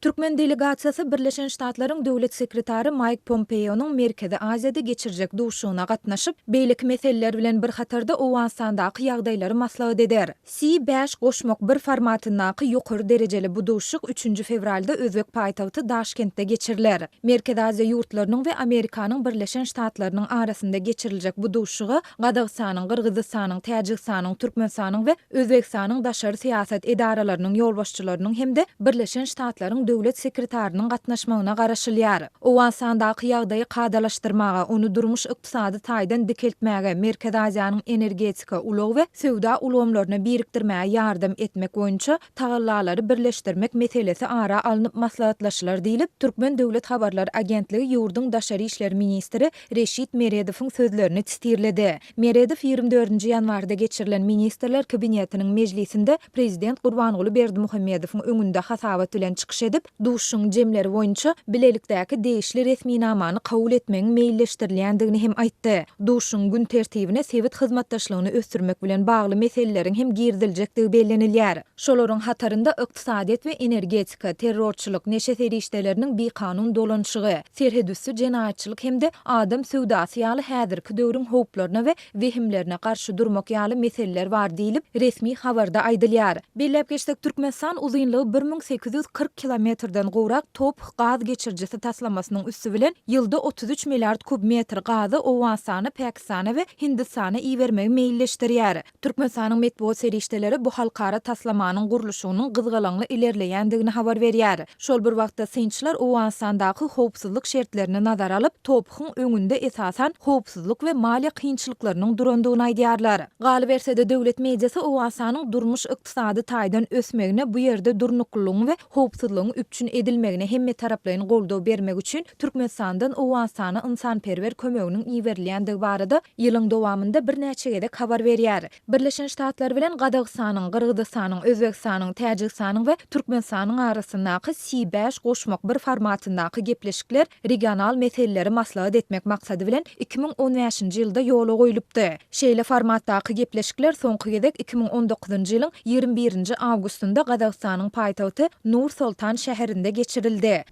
Türkmen delegasiýasy Birleşen Ştatlaryň Döwlet sekretary Maýk Pompeonyň Merkezi Aziýada geçirjek duşuşygyna gatnaşyp, beýleki meseleler bilen bir hatarda Owganystandaky ýagdaýlary maslahat eder. Si bäş goşmak bir formatyndaky ýokary derejeli bu duşuşyk üçünji fewralda özbek paýtagty Daşkentde geçiriler. Merkezi Aziýa ýurtlarynyň we Amerikanyň Birleşen Ştatlarynyň arasynda geçiriljek bu duşuşyga Gazagystanyň, Gyrgyzystanyň, Täjigistanyň, Türkmenistanyň we Özbegistanyň daşary syýasat edaralarynyň ýolbaşçylarynyň hem-de Birleşen Ştatlaryň Döwlet sekretarynyň gatnaşmagyna garaşylýar. Owganystandaky ýagdaýy kadalaşdyrmaga, ony durmuş-ykdysady taýdan dikeltmäge, Merkezi Aziýanyň energetika, ulag we söwda ulgamlaryna birikdirmäge ýardam etmek boýunça tagallalary birleşdirmek meselesi ara alnyp maslahatlaşylar diýlip, Türkmen döwlet habarlar agentligi ýurduň daşary işler ministri Reşit Meredowyň sözlerini sitirledi. Meredow 24-nji ýanwarda geçirilen Ministrler Kabinetiniň mejlisinde prezident Gurbanguly Berdimuhamedowyň öňünde hasabat bilen çykyş edip, duşuşygyň jemleri boýunça bilelikdäki degişli resminamany kabul etmegiň meýilleşdirilýändigini hem aýtdy. Duşuşygyň gün tertibine sebit hyzmatdaşlygyny ösdürmek bilen bagly meseleleriň hem giriziljekdigi bellenilýär. Şolaryň hatarynda ykdysadyýet we energetika, terrorçylyk, neşe serişdeleriniň bikanun dolanyşygy, serhetüsti jenaýatçylyk hem-de adam söwdasy ýaly häzirki döwrüň howplaryna we wehimlerine garşy durmak ýaly meseleler bar diýlip, resmi habarda aýdylýar. Belläp geçsek, Türkmenistan uzynlygy 1840 kilometrden gowrak TOPH gaz geçirijisi taslamasynyň üsti bilen ýylda 33 milliard kub metr gazy Owganystana, Pakistana we Hindistana ibermegi meýilleşdirýär. Türkmenistanyň metbugat serişdeleri bu halkara taslamanyň gurluşygynyň gyzgalaňly ilerleýändigini habar berýär. Şol bir wagtda, synçylar Owganystandaky howpsuzlyk şertlerini nazara alyp, TOPH-yň öňünde esasan howpsuzlyk we maliýe kynçylyklarynyň durandygyny aýdýarlar. Galyberse-de, döwlet mediasy Owganystanyň durmuş-ykdysady taýdan ösmegine bu ýerde durnuklylygyň we howpsuzlygyň üpjün edilmegine hemmetaraplaýyn goldaw bermek üçin Türkmenistandan Owganystana ynsanperwer kömeginiň iberilýändigi barada ýylyň dowamynda birnäçe gezek habar berýär. Birleşen Ştatlar bilen Gazagystanyň, Gyrgyzystanyň, Özbegistanyň, Täjigistanyň we Türkmenistanyň arasyndaky Si bäş goşmak bir formatyndaky gepleşikler regional meseleleri maslahat etmek maksady bilen 2015-nji ýylda ýola goýlupdy. Şeýle formatdaky gepleşikler soňky gezek 2019-njy ýylyň 21-nji awgustynda Gazagystanyň paýtagty Nur-Soltan şäherinde geçirildi.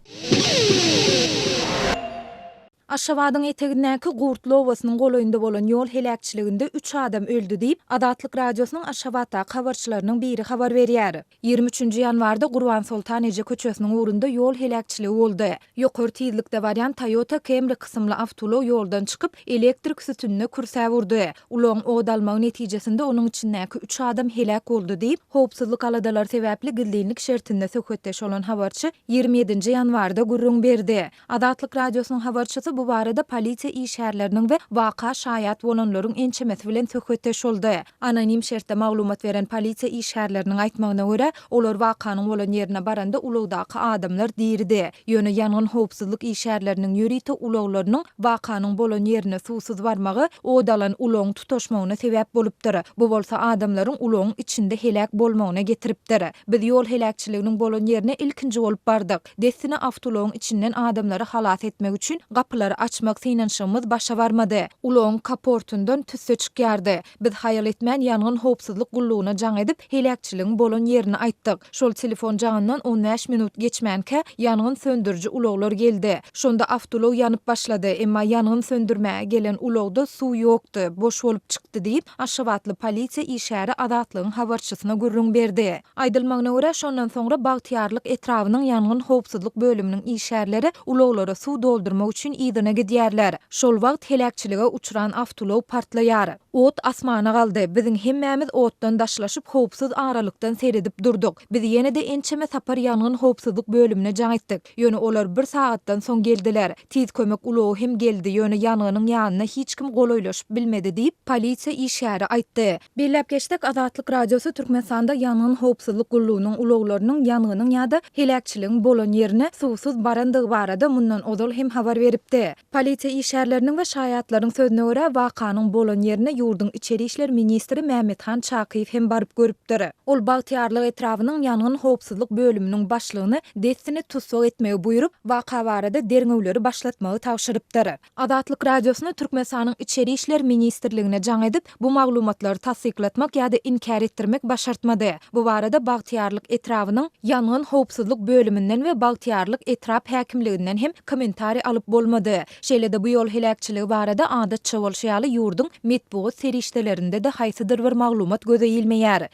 Aşgabadyň etegindäki Gurtly obasynyň golaýynda bolan ýol heläkçiliginde üç adam öldi diýip, Azatlyk Radiosynyň Aşgabatdaky habarçylarynyň biri habar berýär. 23-nji ýanwarda Gurbansoltan eje köçesiniň ugrunda ýol heläkçiligi boldy. Ýokary tizlikde barýan Toyota Camry kysymly awtoulag ýoldan çykyp, elektrik sütünine kürsäp urdy. Ulagyň ot almagy netijesinde onuň içindäki üç adam heläk boldy diýip, howpsuzlyk aladalary sebäpli gizlinlik şertinde söhbetdeş bolan habarçy 27-nji ýanwarda gürrüň berdi. Azatlyk Radiosynyň habarçysy bu barada polisiýa işgärleriniň we waka şaýat bolanlaryň ençemesi bilen söhbetdeş boldy. Anonim şertde maglumat beren polisiýa işgärleriniň aýtmagyna görä, olar wakanyň bolan ýerine baranda ulagdaky adamlar diridi. Ýöne ýangyn howpsuzlyk işgärleriniň ýörite ulaglarynyň wakanyň bolan ýerine suwsuz barmagy ot alan ulagyň tutaşmagyna sebäp bolupdyr. Bu bolsa adamlaryň ulagyň içinde heläk bolmagyna getiripdir. Biz ýol heläkçiliginiň bolan ýerine ilkinji bolup bardyk. Dessine awtoulagyň içinden adamlary halas etmek üçin gapylary açmak synanyşygymyz başa barmady. Ulagyň kaportyndan tüsse çykýardy. Biz haýal etmän ýangyn howpsuzlyk gullugyna jaň edip, heläkçiligiň bolan ýerini aýtdyk. Şol telefon jaňyndan on bäş minut geçmänkä, ýangyn söndüriji ulaglar geldi. Şonda awtoulag ýanyp başlady, emma ýangyn söndürmäge gelen ulagda suw ýokdy, boş bolup çykdy diýip, aşgabatly polisiýa işgäri Azatlygyň habarçysyna gürrüň berdi. Aýdylmagyna görä, şondan soňra Bagtyýarlyk etrabynyň ýangyn howpsuzlyk bölüminiň işgärleri ulaglara suw doldurmak üçin yzyna gidýärler. Şol wagt heläkçilige uçran awtoulag partlaýar. Ot asmana galdy. Biziň hemmämiz otdan daşlaşyp, howpsuz aralykdan seredip durduk. Biz ýene-de ençeme sapar ýangyn howpsuzlyk bölümine jaň etdik. Ýöne olar bir sagatdan soň geldiler. Tiz kömek ulagy hem geldi, ýöne ýangynyň ýanyna hiç kim golaýlaşyp bilmedi diýip, polisiýa işgäri aýtdy. Belläp geçsek, Azatlyk Radiosy Türkmenistanda ýangyn howpsuzlyk gullugynyň ulaglarynyň ýangynyň ýa-da heläkçiligiň bolan ýerine suwsuz barandygy barada mundan ozal hem habar beripdi. Polisiýa işgärleriniň we şaýatlaryň sözüne görä, wakanyň bolan ýerine ýurduň. ýurduň içeri işler ministri Mämmethan Çakyýew hem baryp görüpdir. Ol Bagtyýarlyk etrabynyň ýangyn howpsuzlyk bölüminiň başlygyny dessine tussag etmegi buýrup, waka barada derňewleri başlatmagy tabşyrypdyr. Azatlyk Radiosyna Türkmenistanyň Içeri işler ministrligine jaň edip, bu maglumatlary tassyklatmak ýa-da inkär etdirmek başartmady. Bu barada Bagtyýarlyk etrabynyň ýangyn howpsuzlyk bölüminden we Bagtyýarlyk etrap häkimliginden hem kommentariý alyp bolmady. Şeýle-de bu ýol heläkçiligi barada adatça bolşy ýaly ýurduň metbugat serişdelerinde-de haýsydyr bir maglumat göze ilmeýär.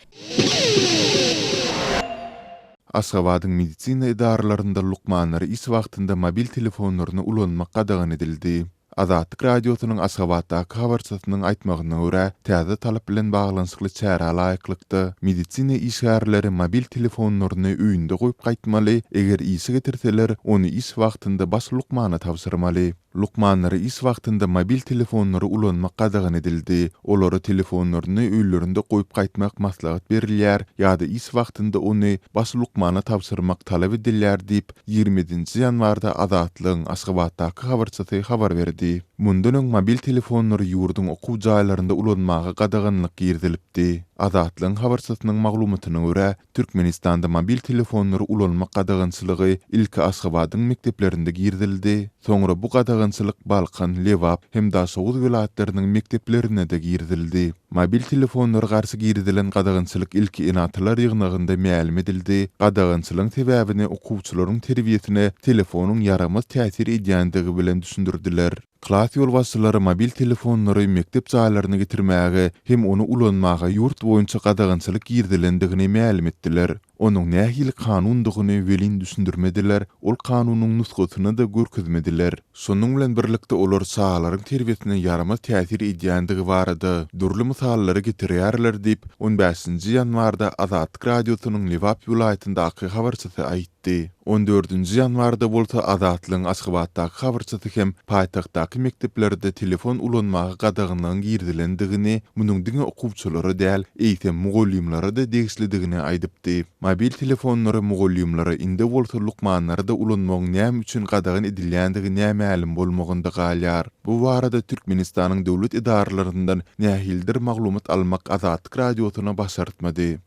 Aşgabadyň medisina edaralarynda lukmanlara iş wagtynda mobil telefonlaryny ulanmak gadagan edildi. Azatlyk Radiosynyň Aşgabatdaky habarçysynyň aýtmagyna görä, täze talap bilen baglanyşykly çärä laýyklykda, medisina işgärleri mobil telefonlaryny öýünde goýup gaýtmaly, eger işe getirseler, ony iş wagtynda baş lukmana tabşyrmaly. Lukmanlara iş wagtynda mobil telefonlary ulanmak gadagan edildi. Olara telefonlaryny öýlerinde goýup gaýtmak maslahat berilýär ýa-da iş wagtynda ony baş lukmana tabşyrmak talap edilýär diýip, 27-nji ýanwarda Azatlygyň Aşgabatdaky habarçysy habar berdi. Mundan öň mobil telefonlary ýurduň okuw jaýlarynda ulanmaga gadaganlyk girizilipdi. Azatlygyň habarçysynyň maglumatyna görä, Türkmenistanda mobil telefonlary ulanmak gadagançylygy ilki Aşgabadyň mekdeplerinde girizildi, soňra bu gadagançylyk Balkan, Lebap hem Daşoguz welaýatlarynyň mekdeplerine-de girizildi. Mobil telefonlara garşy girizilen gadagançylyk ilki ene-atalar ýygnagynda mälim edildi, gadagançylygyň sebäbini okuwçylaryň terbiýesine telefonyň ýaramaz täsir edýändigi bilen düşündirdiler. Klas ýolbaşçylary mobil telefonlary mekdep jaýlaryna getirmäge hem ony ulanmaga ýurt boýunça gadagançylyk girizilendigini mälim etdiler. Onuň nähili kanundygyny welin düşündirmediler, ol kanunyň nusgasyny-da görkezmediler. Şonuň bilen birlikde olar çagalaryň terbiýesine ýaramaz täsir edýändigi barada dürli mysallary getirýärler diýip, on bäşinji ýanwarda Azatlyk Radiosynyň Lebap welaýatyndaky habarçysy aýtdy. On dördünji ýanwarda bolsa Azatlygyň Aşgabatdaky habarçysy hem paýtagtdaky mekdeplerde telefon ulanmaga gadaganlygyň girizilendigini, munuň diňe okuwçylara däl, eýsem mugallymlara-da degişlidigini aýdypdy. Mobil telefonlary mugallymlara, indi bolsa lukmanlara-da ulanmagyň näme üçin gadagan edilýändigi nämälim bolmagynda galýar. Bu barada Türkmenistanyň döwlet edaralaryndan nähilidir maglumat almak Azatlyk Radiosyna başartmady.